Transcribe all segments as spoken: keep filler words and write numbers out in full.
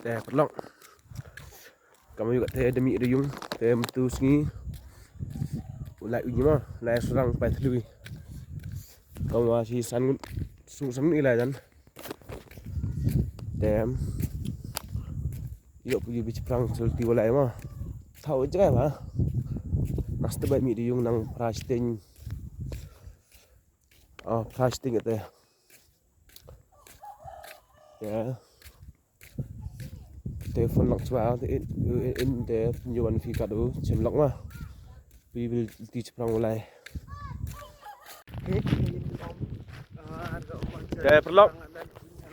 Te paralok, kam ïoh katte da mih da ïung te mynta sngi u lai u ñi ma, lai syrang Paithlui. Kam wa shi san ngut, sung san ngut i lai dan. Te ïoh pu ïoh bi chaphrang sel ti walai ma. Thaw jngai ma. Nas te bai mih da ïung nang phra shiteng. Oh, phra shiteng te. Te phone lok chwa te in, in, in te pynjuan phi kat u chem lok ma. Pi bil ti chaphrang walai. Te paralok,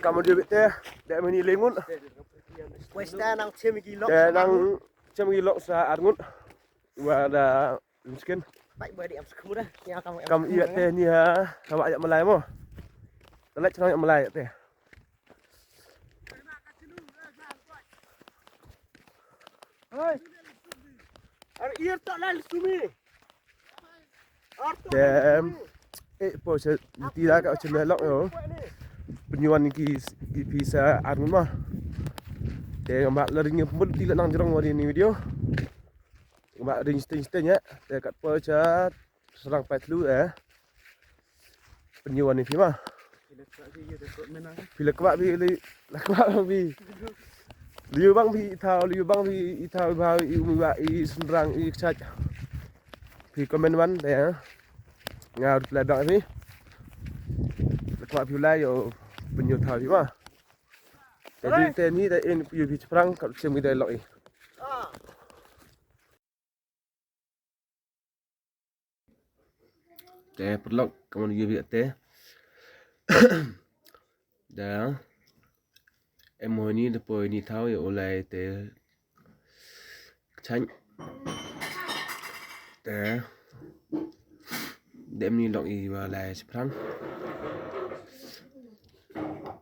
kam ïoh bi te, te mini lengun. Westa nang chem ki lok. Te nang chem ki lok sa ar ngut. Wa da miskin. Bai bai di am skmura. Ya kam. Kam ïa te ni ha, ha wa ïa malai mo. Te lek chnang ïa malai te. Hei. Ar ir ta lal sumi. Ar ta lal sumi. Eh, po se ti la ka chem lok yo. Pynjuan ki, ki pisa ar ngut ma. Te ngam la ring pun ti la nang jrong wa di ni video. Ngam ring sting sting ya. Te kat po chat. Syrang Paithlui eh. Pynjuan ni phi ma. Phi la kwah phi li, la kwah phi. Liu bang phi i thaw, liu bang phi i thaw, i bha, i um, i wah, i syrang, i kchach. Phi comment wan te eh. Nga reply bang phi. La kwah phi lai ïoh pynjuan thaw phi ma. Te di te ni te in phi phi chaphrang kat chem ki te lok i. Te paralok, kam ïoh bi te. Da em mo ni da poi ni thaw ïa u lai te. Kchach. Te dem ni lok i wa lai chaphrang.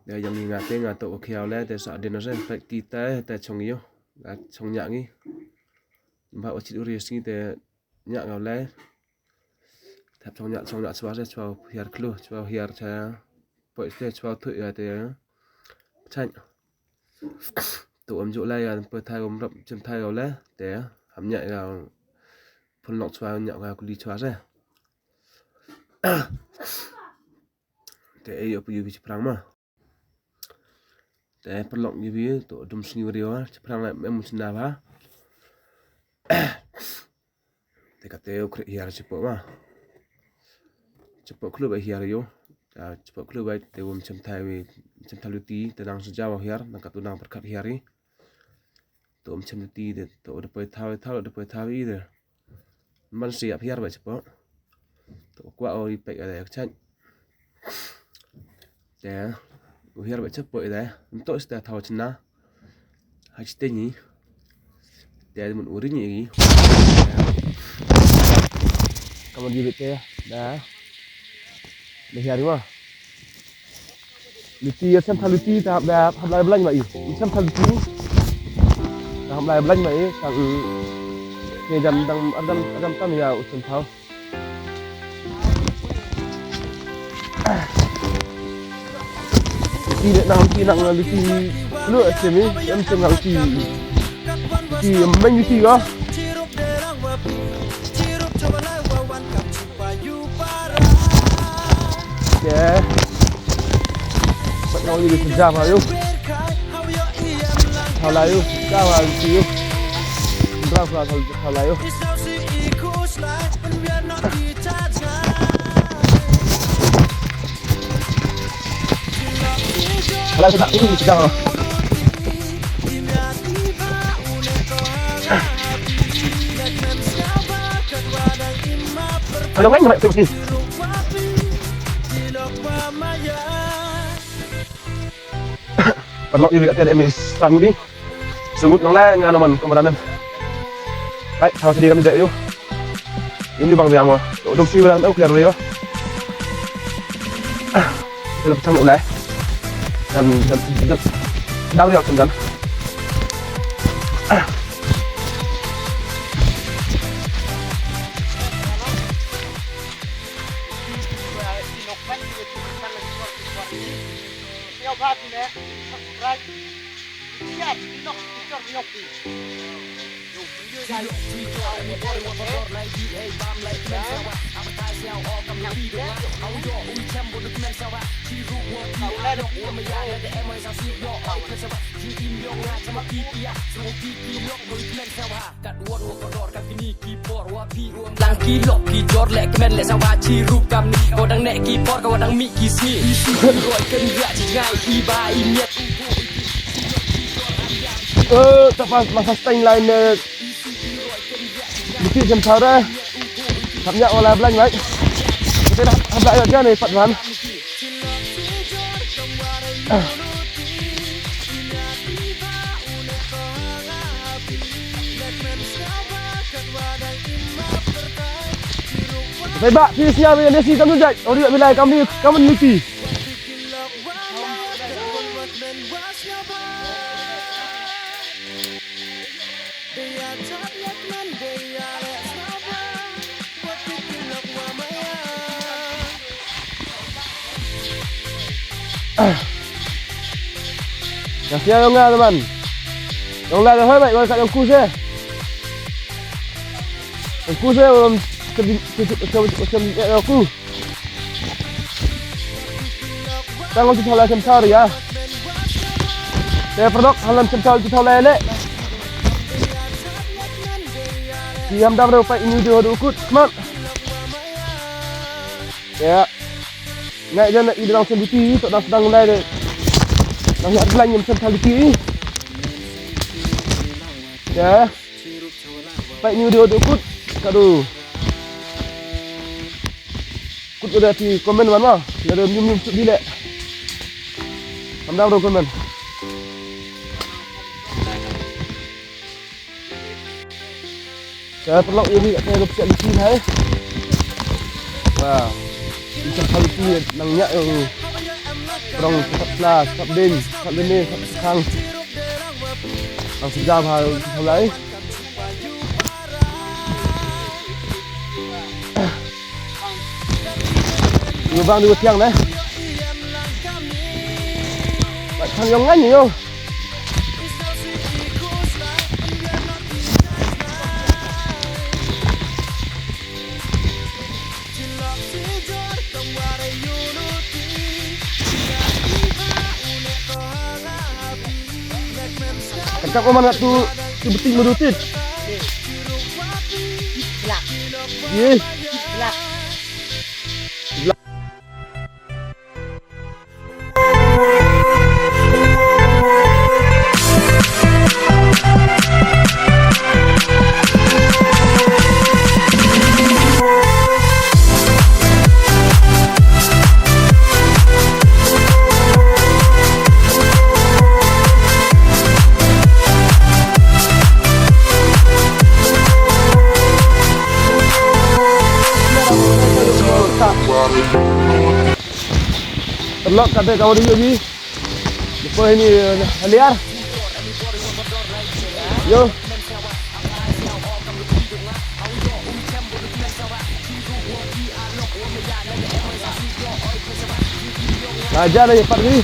Da ïa ni nga te nga to khiaw le te sa den se pek ki te te chong ïoh. Nga chong ñiah ngi. Ba wa chit u ri sngi te ñiah nga u lai. Thap chong ñiah, chong ñiah chwa se, chwa hiar khloo, chwa hiar cha. Poi ste chwa thuh ïa te. Chang. Tu um ju lai ïa poi thai um rap chem thai u lai te. Ham ñiah ïa phun lok chwa ñiah ïa kuli chwa se. Te ei ïoh pu ïoh bi chaphrang ma. Te paralok ïoh bi to dum sngi wa ri wa chaphrang la em chna ba. Te kate u khreh hiar chapoh ma. Chapoh khloo ba hiar ïoh. Chapoh khloo ba te um chem thai wi, chem thai luti te nang sajaw hiar nang katu nang pyrkhat hiar i. To um chem luti te to da poi thaw, thaw da poi thaw i te. Man siap hiar ba chapoh. To kwah o i pek ada yak chang. Te u hiar ba chapoh i te. Nto sta thaw chna. Ha chiteng i. Te mun u ring i. Kam ïoh bi te da. Da hiar ma. Luti ïa chem thai luti ta hap da hap lai blan ma i. Chem thai luti. Ta hap lai blan ma i tang. Te jam dang adam adam tam ïa u chem thai. Luti ne nang luti nang luti. Lu chem i em chem nang luti. Luti em meng luti ko. Te. Pat nang ïa ka jam ayu. Thaw la yu. Ka wa yu. Bra bra thaw thaw la yu. Ala sa ini jam. Ano nga nga tebus ni. Paralok ïa ka te em ni sang ni. Sungut nang la nga naman komandan. Ai, thaw sini kan jai yu. Ini bang biang mo. Dum si biang au clear yu. Ila pachang ulai. Dan dan dan. Dan yu dan. Lang ki lok ki jor leh kmen leh sawa chi rup kam ni. Ko dang neh ki por ko dang mih ki sngi. Isi ki roi ken yak jngai i ba i miet. Eh, tak pas masa steng lain eh. Mesti jam sara. Kap nyak wala blang lai. Kita dah hap lai jan eh pat wan. Bye bye, peace nya, we nesi kam jai. Ori bilai kam ni kam ni ti. Ka sia yong nga teman. Yong la da hoi bai, bai kat yong ku se. Yong ku se, um, ke di, ke, ke, ke, ke, yong ku. Tang ong ti thola sem thar ya. Te perdok halam sem thar ti thola le. Ti ham dam ro pai ini do do kut, man. Ya. Ngai jan i dang sendiri, tok dang sedang lai de. Nang ya belang nyem sendiri. Ya. Pai ni dia duk kut. Kadu. Kut udah ti komen wan ma. Ada nyum nyum suk dilek. Am dang ro komen. Sa paralok ïa ri kat rup siap liki hai. Wah. Insya Allah liki nang nyak ïa u. Prong sap sla, sap ding, sap ding, sap khang. Nang sejam ha u lai. Ïa bang di u tiang deh. Bat khang ïong ngan ïa u. Kata ko man tu tu beting medutit. Blak. Ye. Blak. Paralok kata ka wadi yogi. Lepas ini, eh, liar. Yo. Raja dah cepat ni.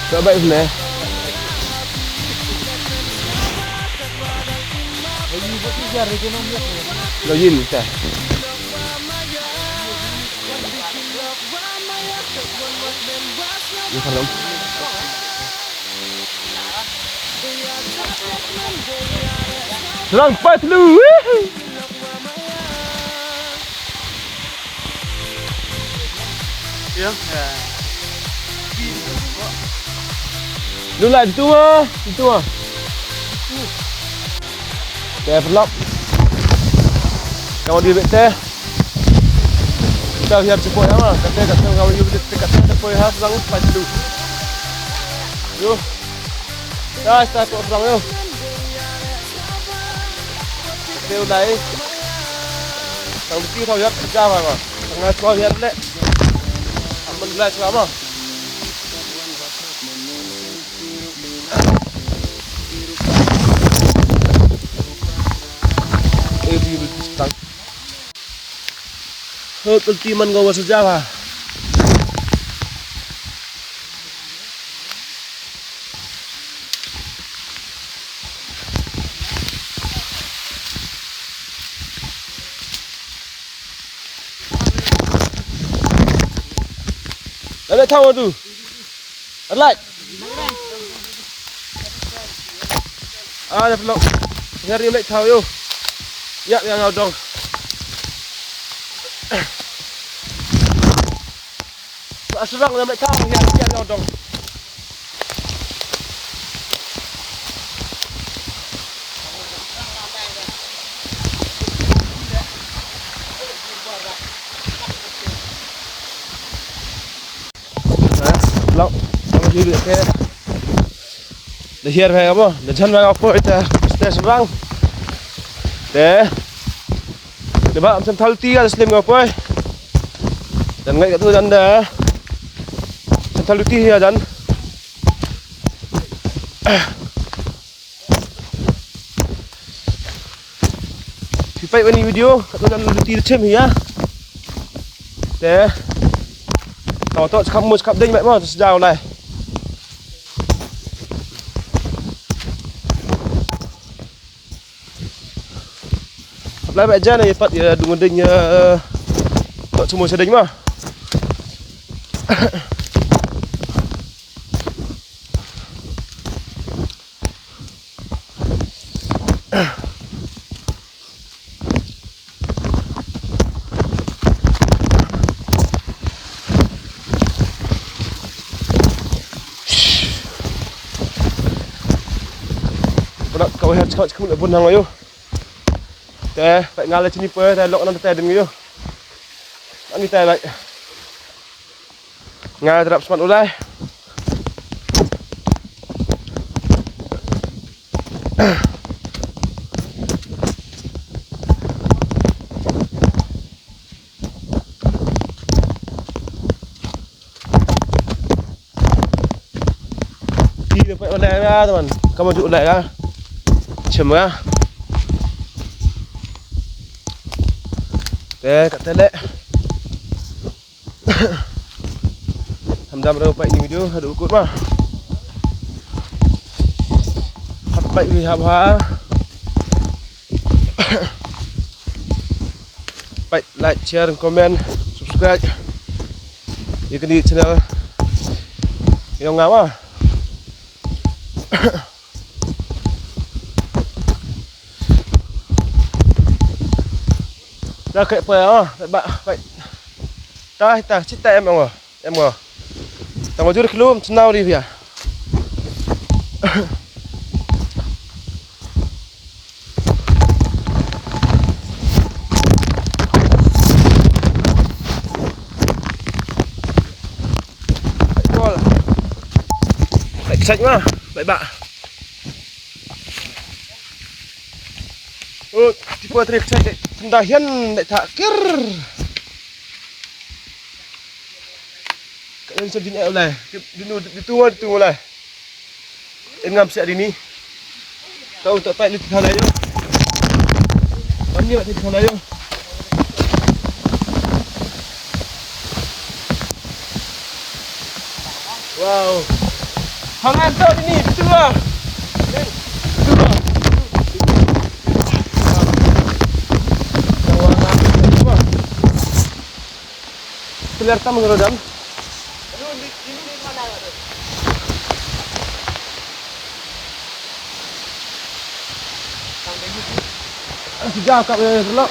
Ka bai sne. Lo yin ta. Ni ka lam. Serang pat lu. Lu lah, itu ah, itu ah. Te paralok. Kau di bete. Kita hiar cepat ya mah. Kata kata kau yu bete kata kata kau hiar serang pat lu. Yo. Guys, ta to srang yo. Te u lai. Tang ti thaw yat ja ba ba. Tang ngai thaw yat le. Aman lai srang ma. Eh, di tang. Hot ulti man go wa sa ja ba. Dale thaw tu. Alai. Ah, dah pelok. Nyari lek thaw yo. Ya, yang dong. Asrang dah lek thaw ya, ya dong. Lok, sama julu ke. Da hiar bha mo, da jan bha poi ta, stes bang. Te. Da ba am sam thal ti ga slim ga poi. Dan ngai ka tu dan da. Sam thal ti ya dan. Phi peit wan ïa video, katno nan luti chem hi ïa. Te. Taw to chakap mo chakap ding mo, sjaw lai. Kap lai ba jan ïa pat ïa dung ding ïa. To chemo chading mo. Pynah ka waheh chkau chkau le bun hang ayo. Te, pynah nga le chini pynah te lok nan te ding ayo. Ani te lai. Nga drap smat ulai. Ti ne pek ulai nga teman. Kamu ju ulai nga. Chem nga. Te kat te lek. Hamdam rau pait ni video haduh kut ma. Hap pait wi hap ha. Pait like, share, comment, subscribe. Ïa kani channel. Ïa nga ma. Da kek pa ah, ba ba. Ta ta chita em ngo. Em ngo. Ta ngo jur klum chnau ri bia. Excited ma, bye bye. Oh, tipo trek trek tunda hian dai ta kir. Ka en sa din e ulai. Din din tu wa tu ulai. En ngam sia dini. Tau tak tak ni tu sana yo. Kami ni tu sana yo. Wow. Hangan to ini betul lah. Betul lah. Keluar tam ngerodam. Sejak kap dia selok.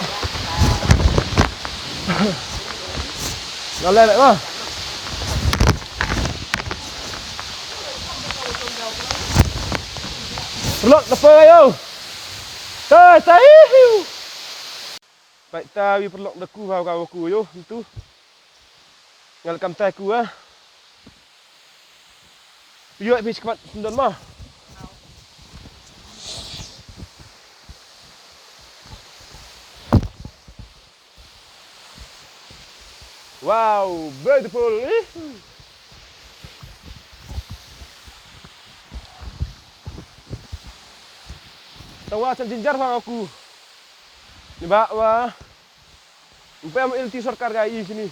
Ngalai lah. Perlok lepas ayo. Tai tai. Pai ta wi perlok da ku ba ka ku yo tu. Ngal kam tai ku ah. Yo pi chakmat sendon ma. Wow, beautiful, eh? Tang wa chan jinjar wa aku. Ni ba wa. Ym pem ilti sorkar ka i sini.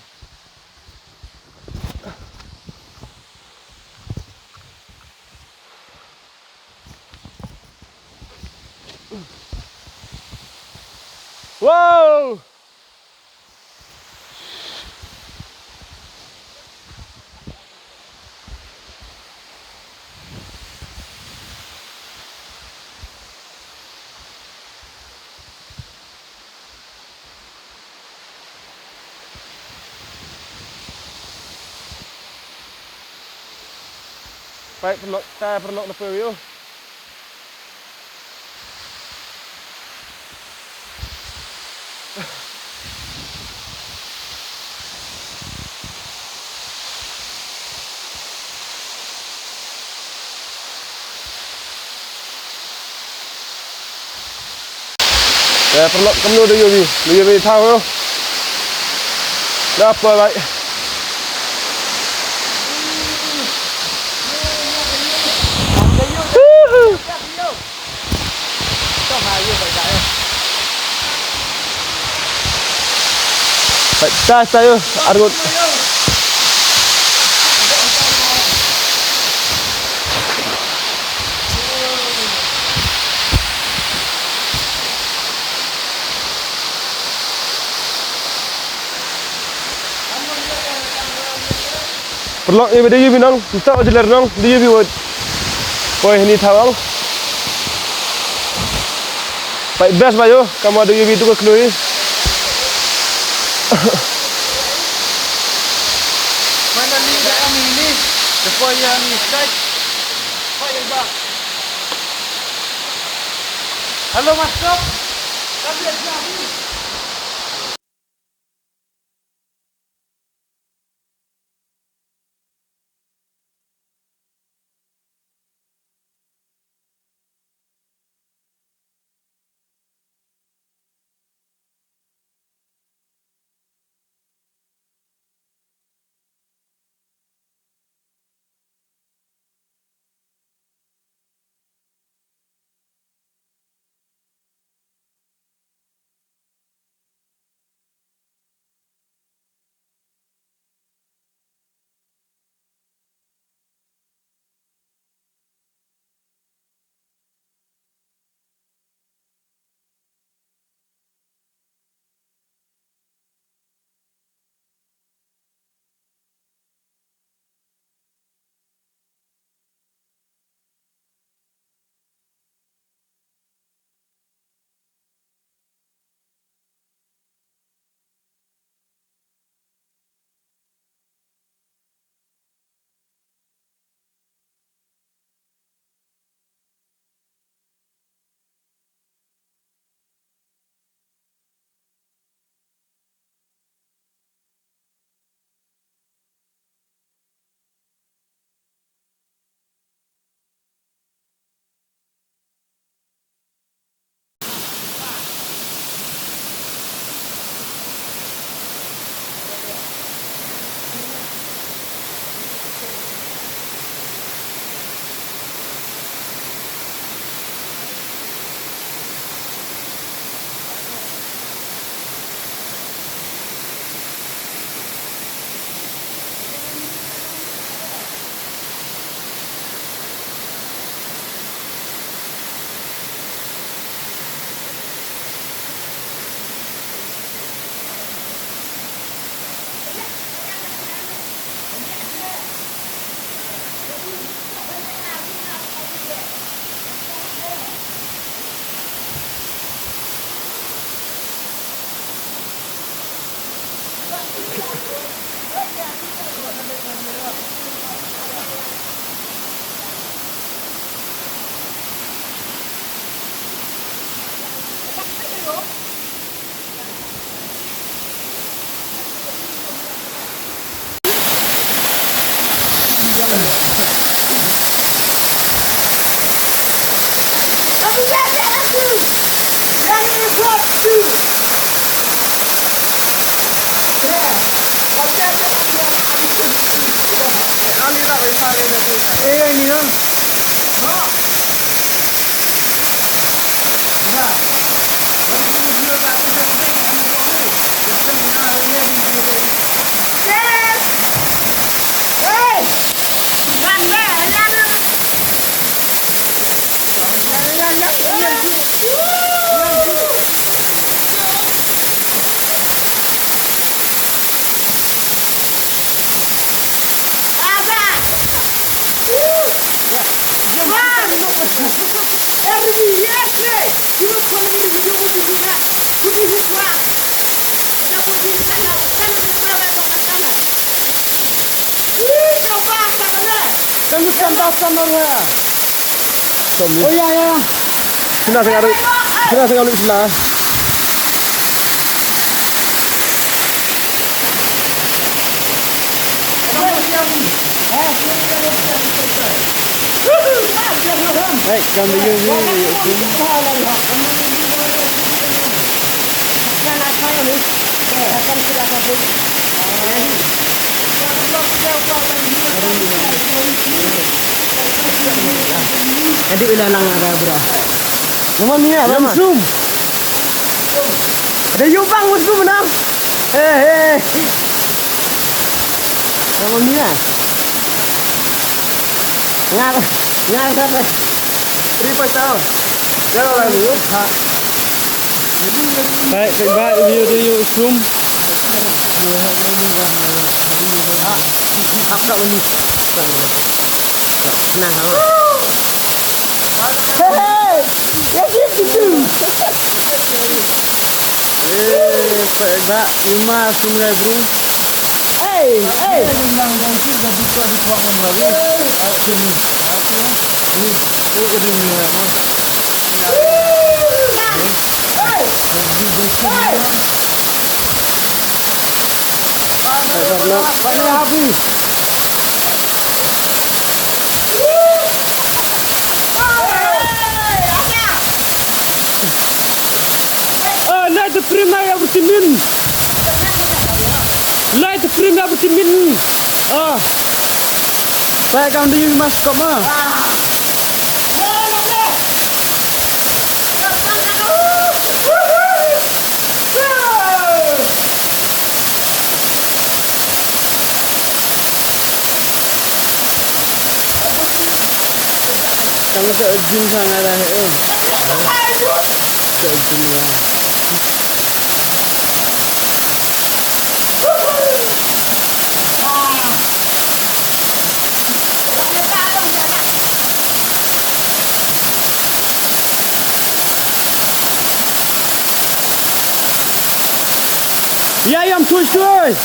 Wow! Peit, pynlong, te pynlong na pyrshah. Te paralok, kumno da ïohi, da ïohi thaw, yo. Da poi bai. Bai, ta, ta, yo, arngut. Paralok, ïa ba da ïohi nong, nta o jler nong, da ïohi wot. Poi hani thaw ang. Bai best ba yo, kama da ïohi tu ka kloi. Mana ni da kami ni, da poi ya ni sky. Poi ya ba. Hello, master. Kami ya ni. Kan kan ta sana ra. Oh ya ya. Sina tengah lu. Sina tengah lu sila. Hey, kan dia ni. Tadi bila lang ada bro. Nama Mia? Nama Sum? Ada yubang Sum na. Eh eh. Nama Mia? Ngal ngal kata. Terima kasih. Kalau lalu ha. Baik, baik, baik, video tu yuk zoom. Hey, hey, what is this? Eh, baik, baik, lima, sembilan, bro. Hey, hey. Ah, light the print na ya bertimin. Light the print ya bertimin. Ah. Baik kang di mas koma. Kamu tak jin sana dah, eh. Ya, yang tui tui.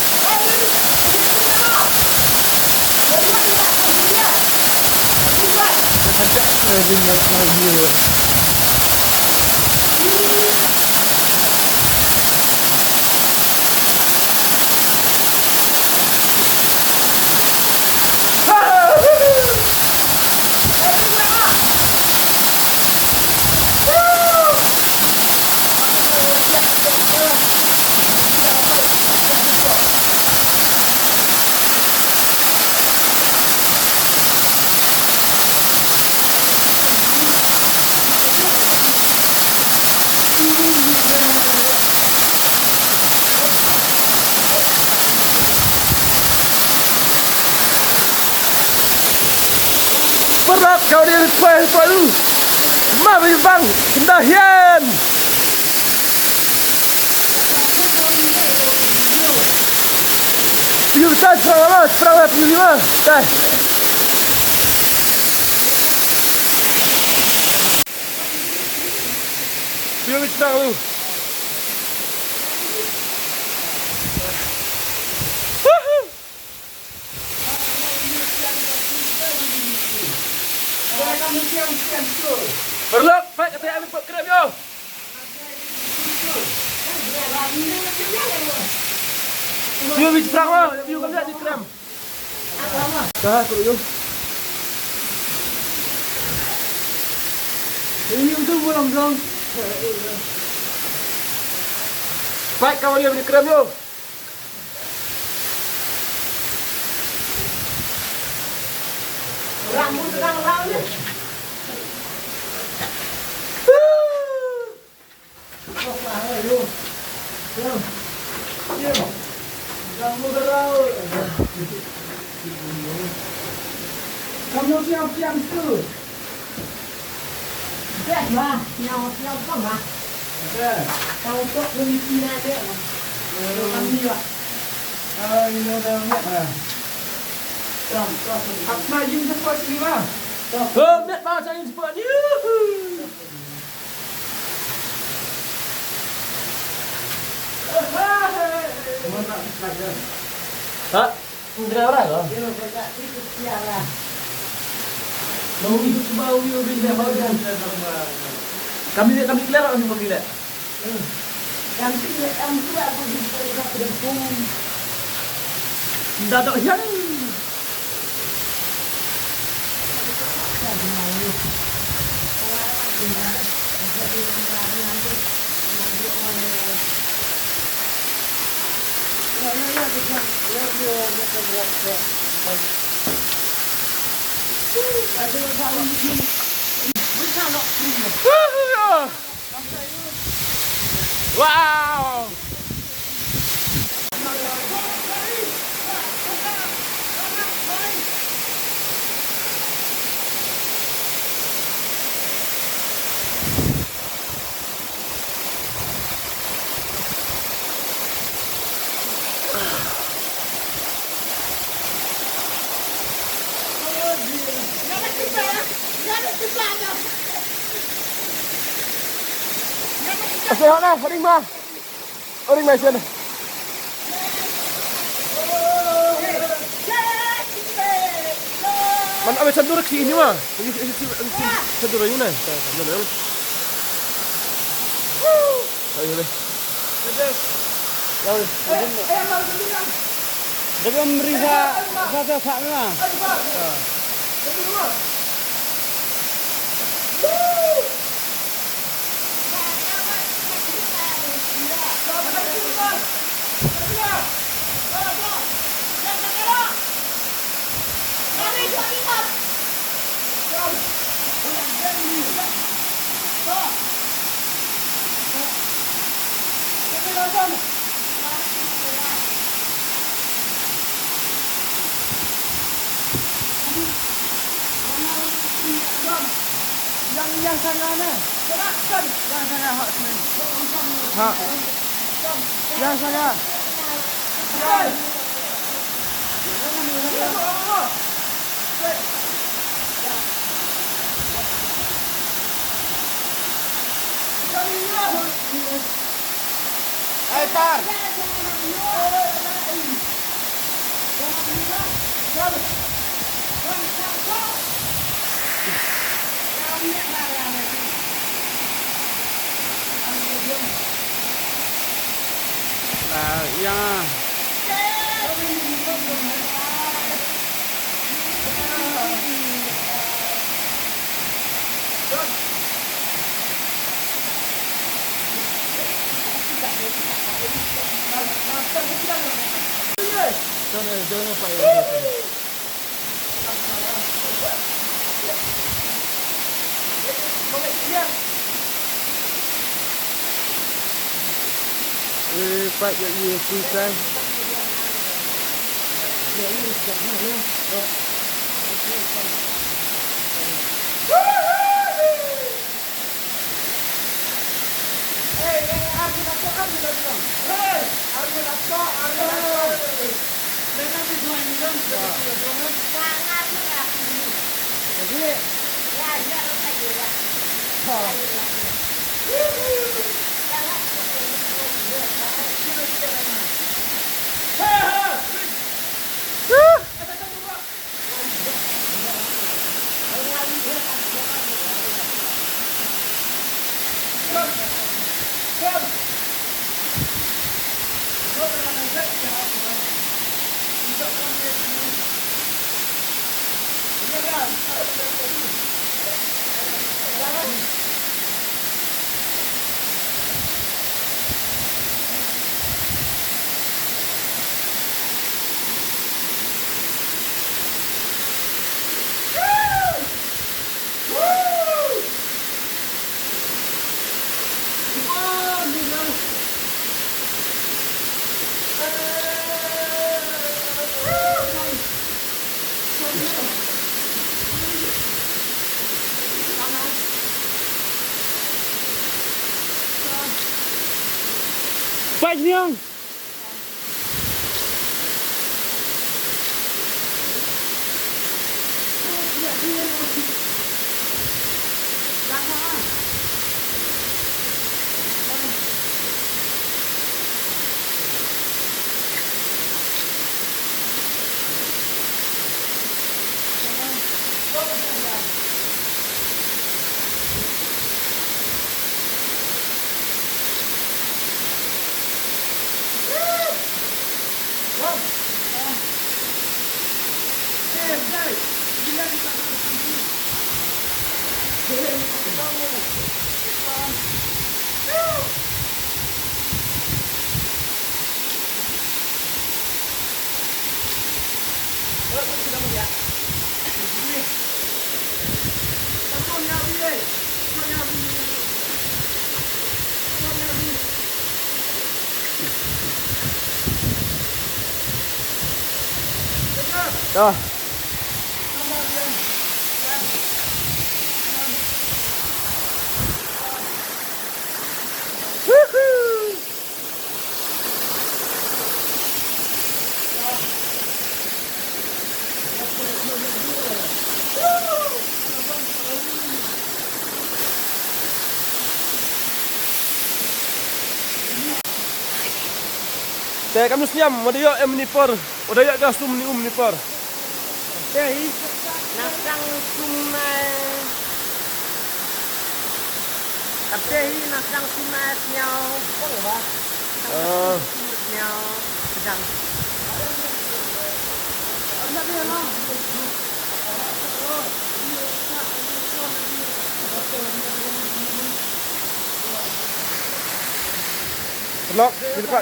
Paralok, kawdien, khublei shibun. Mari bang, ynda hian. Yu ta sa la, pra la, yu ma. Dai. Yu ma, pra lu. Paralok, pat kata ïa mi pat krem ïo. Ïo mi prang ma, ïo kam ïa di krem. Ka tu ïo. Ïo tu bulam dong. Pat ka ïo mi krem ïo. Ha? Kami, kami clear, kami clear. Dadok hian. Wow! Ase hana, haring ma. Haring ma ase hana. Man, abe chandur ki ini ma. Ini, ini, ini, ini, chandur ini na. Chandur ini. Ayo deh. Debe mrisa, sa sa sa na. Yang, yang sana na. Yang sana, ha, sini. Ha. Yang sana. Ai, tar. Ah, yang Eh, pat yak ye tu kan. Dah. Woohoo. Te kam sniam, wa da ïoh em ni por, wa da ïoh ka sum ni um ni por. Te hi, na sang sum, eh, te hi, na sang sum, eh, sniaw, pong ba. Ah. Sniaw, sedang. Paralok, kita ka,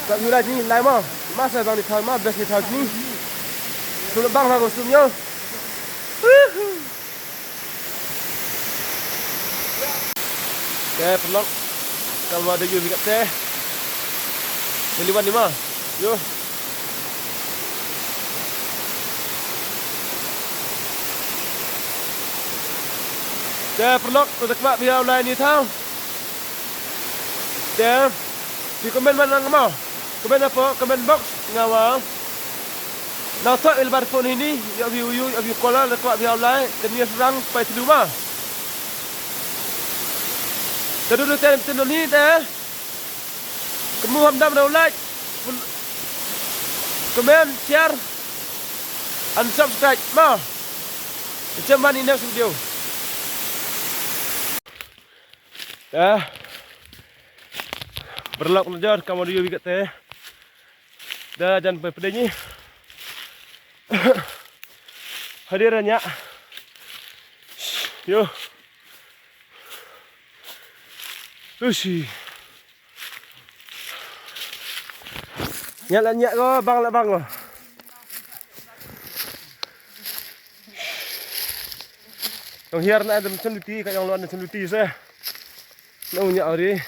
ka view lai ni, lai ma. Ma sa bang ni thau ma, best ni thau ni. Sum bang ha ko sum yo. Woohoo. Te paralok, kam wa da ïoh ïa kata. Te liwan ni ma. Yo. Te paralok, to da kba bia u lai ni thau. Te phi comment man nga ma. Comment hapoh comment box nga wa. Nangta il bar phone hini, ïa view ïa view kola, da kba bia u lai, te ni rang pai tlu ma. Te dulu te te ni te. Kamu ham dam da u like, comment, share, and subscribe ma. Jumpa di next video. Dah. Paralok na jor kam wa da ïoh ïa kata. Dah jan pai pdeng ni. Hadir nya. Yo. Tushi. Nya la nya ko, bang la bang ko. Yong hiar na dem sen luti, ka yong luan sem luti se. Na u nya ri.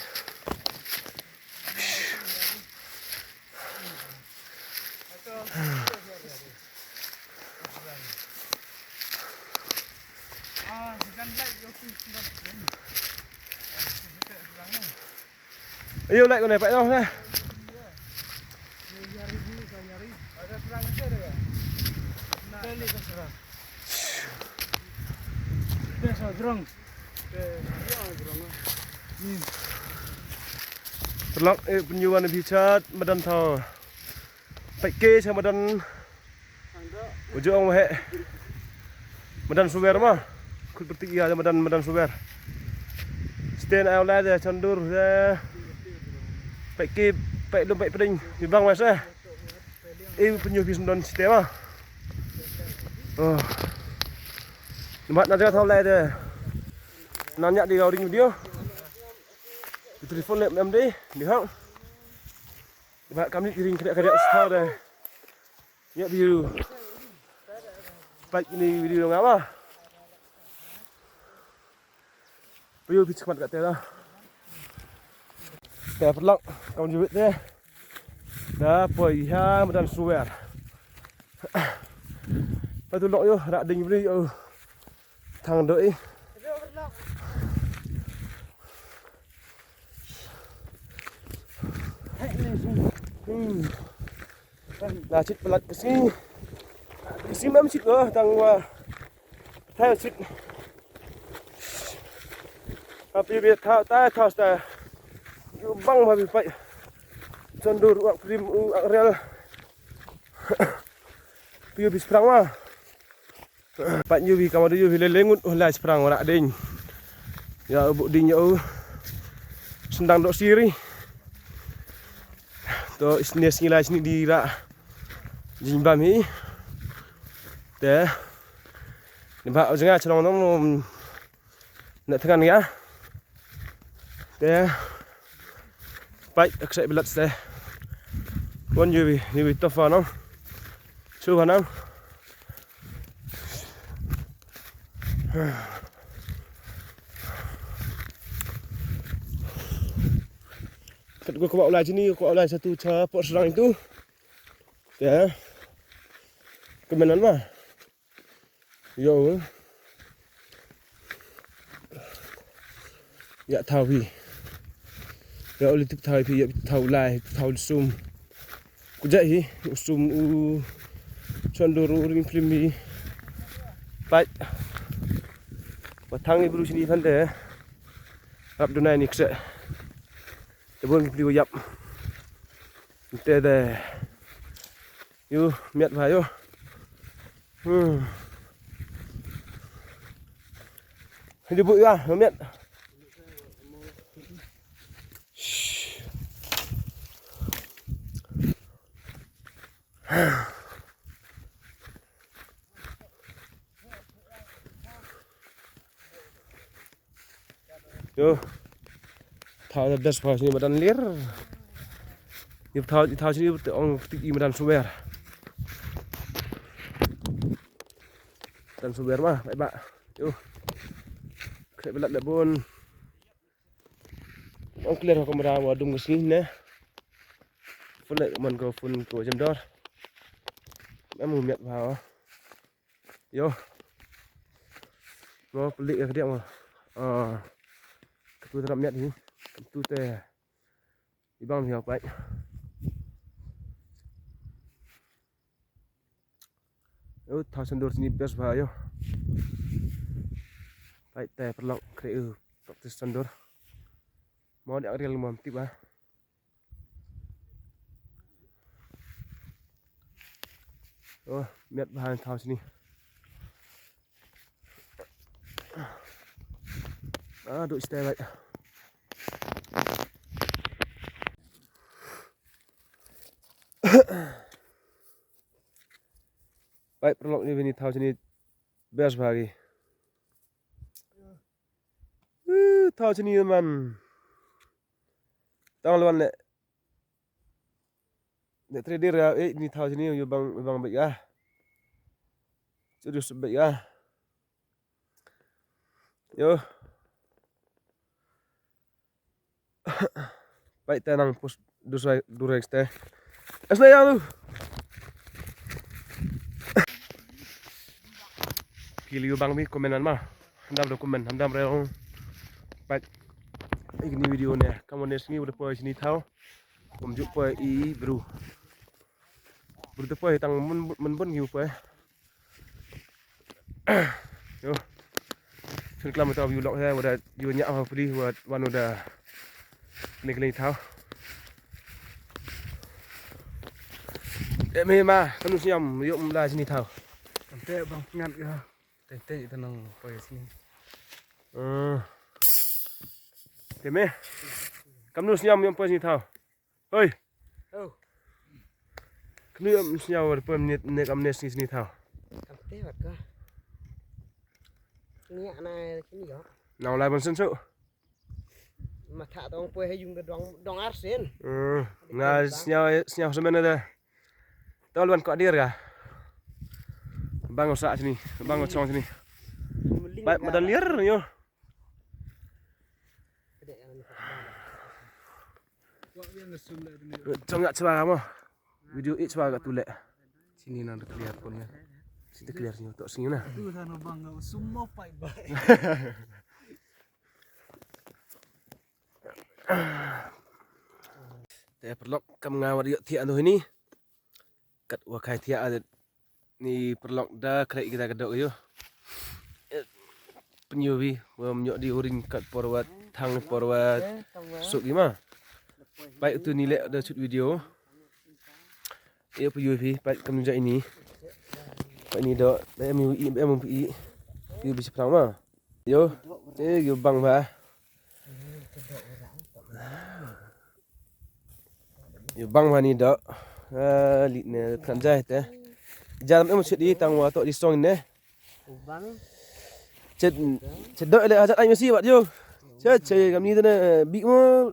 Ayo, like ko ne, pa yong ne. Paralok, eh, pynïoh wan phi chat madan thaw. Peit ke sha madan. U ju ong wa he. Madan Suwer ma. Khut pyrthik ïa madan, madan Suwer. Sten ai u lai de chandur de. Peit ki, peit lum peit pdeng. Ki bang wa se. E pynïoh phi sendon site ma. Oh. Mat na jaga thaw lai de. Nan yak di gau ring video. Di telefon lep em de. Di hang. Ba kam ni ring kena kena star de. Ya view. Peit ni video nga ma. View phi chmat kata da. Te paralok kam ju wit de. Da poi ha madan Suwer. Patu lok yo ra ding bri yo. Thang doi. Hmm. La chit palat ka sngi. Ka sngi mem chit ko tang wa. Thai chit. Api bi thau tai thau sta. Yu bang ma bi pai. Chon dur wak prim u ak rel. Pi bi sprang wa. Pat yu bi kamar yu bi le lengut u lai sprang wa rak ding. Ya u buk ding ya u. Sendang dok siri. To isne sngi lai sini di rak. Jingbam hi. Te. Ni ba u jnga chnong nong. Na tngan ya. Te. Pai, ek sek bilat ste. Wan yubi, yubi tofa nang. Chuba nang. Kat gua kuba ulai sini, kuba ulai satu cha pok serang itu. Ya. Kemenan mah. Yo. Ya thaw hi. Ya uli tip thaw hi, ya thaw lai, thaw sum. Ku ja hi, u sum u chon dur u ring film hi. Pat. Ba thang hi bru sini phan de. Rap dunai ni kse. Te bun ki pli yap. Te de. Yu, miat bha yu. Hmm. Di bu ya, miat. Yo. Thaw da das pa sini madan lir. Yo thaw thaw sini te ong tik i madan suwer. Dan suwer ma, bai ba. Yo. Kre belat da bun. Ong clear kamera wa dum ke sini ne. Phone le man ko phone ko jam dor. Em miat ba. Yo. Mo pelik ya kediak mo. Ah. Ketu terap miat ni. Ketu te. Ibang mi pai. Yo, thaw sendur sini best ba yo. Pai te perlok kre u practice sendur. Mo dak real mo tip ba. Oh, miat bahan thaw sini. Ah, duk stay right. Right, perlok ni bini thaw sini best bagi. Uh, thaw sini man. Tang luan le. Dek trader ya, eh, ni thaw sini, yo bang, bang baik ah. Serius baik ah. Yo. Baik tenang pus dusai durek ste. Esna ya lu. Kili yo bang mi komenan ma. Handam do komen, handam rel. Baik. Ini video ne, kamu ne sini udah poi sini thaw. Kum juk poi i bru. Bru te poi tang mun mun bun yu poi. Yo. Sun klam ta yu lok he wada yu nya ha pli wad wan wada. Kling kling thaw. Eh me ma kanu siam yu mla sini thaw. Ante bang ngat ga. Te te ita nang poi sini. Eh. Te me. Kamnu siam yu poi sini thaw. Hoi. Oh. Kni am sniaw war pem ne ne kam ne sni sni thaw. Kam te wat ka. Ni ana kini yo. Nang lai ban sen so. Ma tha dong poi he yung da dong dong ar sen. Hmm. Nga sniaw sniaw semen da. Tol ban ko dir ka. Bang sa sini, bang chong sini. Bai madan liar yo. Chong ya chwa mo. Video i chwa ka tu le. Sini nang clear pun ya. Sini clear sini to sini na. Tu sana bang sum mo pai bai. Eh, paralok, kam nga wat ïoh thiah ando hini. Kat wa khai thiah adet ni paralok da khreh kita ka doh ïoh. Eh, pynïoh phi wa mynñiuh di uring kat por wa thang por wa suk i ma. Pait utu ni leh da shoot video. Ïoh pynïoh phi pait kam ja ini. Pait ni doh da em ïoh i em ïoh phi i. Ïoh phi shaphrang ma. Ïoh, eh, ïoh bang ba. Ïoh bang ba ni doh. Ah, lit ne kan jai te. Jan em shet di tang wa to di song ne. Ubang. Chet, chet doh le hajat ai masi wat ïoh. Chet, chet kam ni te ne bi mo.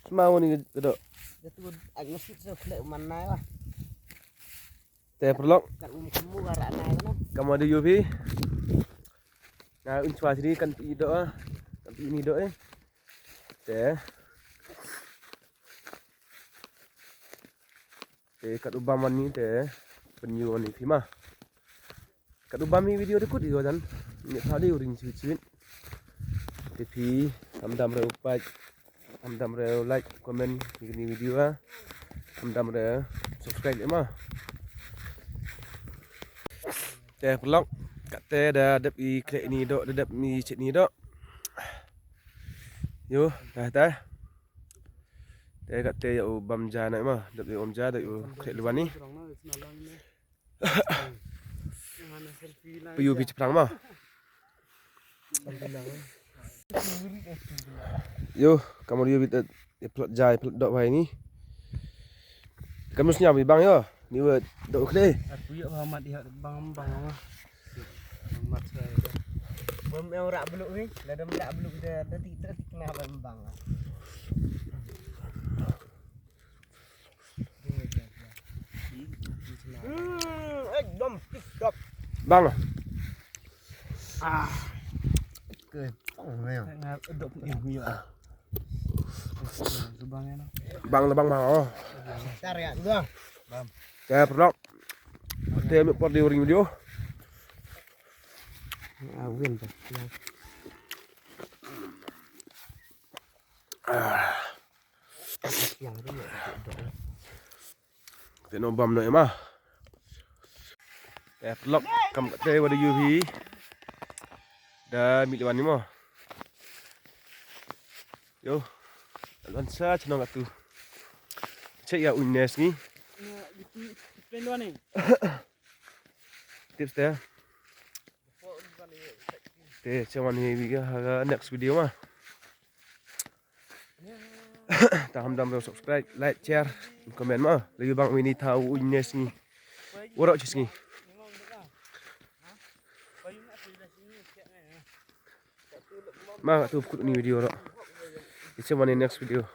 Sma ni doh. Datu ai masi so khlek man nai wa. Te paralok. Kat um kumu wa ra nai wa na. Kam wa da ïoh phi. Na un chwa sini kan pi doh ah. Kan pi ni doh eh. Te. Te kat u bam ani te pynïoh ani phi ma. Kat u bam hi video te kut ïoh jan. Ni tha de uring chwit chwit. Te phi am dam re u pait. Am dam re u like, comment ni video ah. Am dam re subscribe ma. Te paralok kat te da dep i khlek ni doh, da dep mi chet ni doh. Ïoh, dah dah. Te kat te ïa u bam ja na ma, dep ïa u bam ja, dep ïa u khlek luan ni. Pynïoh phi shaphrang ma. Ïoh, kam ïoh phi te, ïa plot ja, ïa plot doh ba ini. Kam ïoh sñiaw phi bang ïoh, ni wa doh u khlek. Aku ïoh ba mat ïa bang bang ma. Bang mat sa ïa. Bam ïa ra bluk ni, la dam ra bluk de, de ti, de ti kena bang bang. Hmm, ekdom tip top. Bang. Ah. Ke pong ne. Nga dok ni hu ya. Bang la bang bang oh. Tar ya dua. Bang. Te paralok. Te mi por di uring video. Ah, win ta. Ah. Te no bam no ema. Te paralok kam te wa da ïoh phi. Da mi lwan ni mo. Ïoh. Lwan sa chnong atu. Che ïa un nes ni. Tips te. Te che wan hi wi ga ha next video ma. Ta ham dam re subscribe, like, share, comment ma. Lagi bang wini ta u nes ni. Warok chis ni. Ma tu kut ni video ro. It's a one in next video.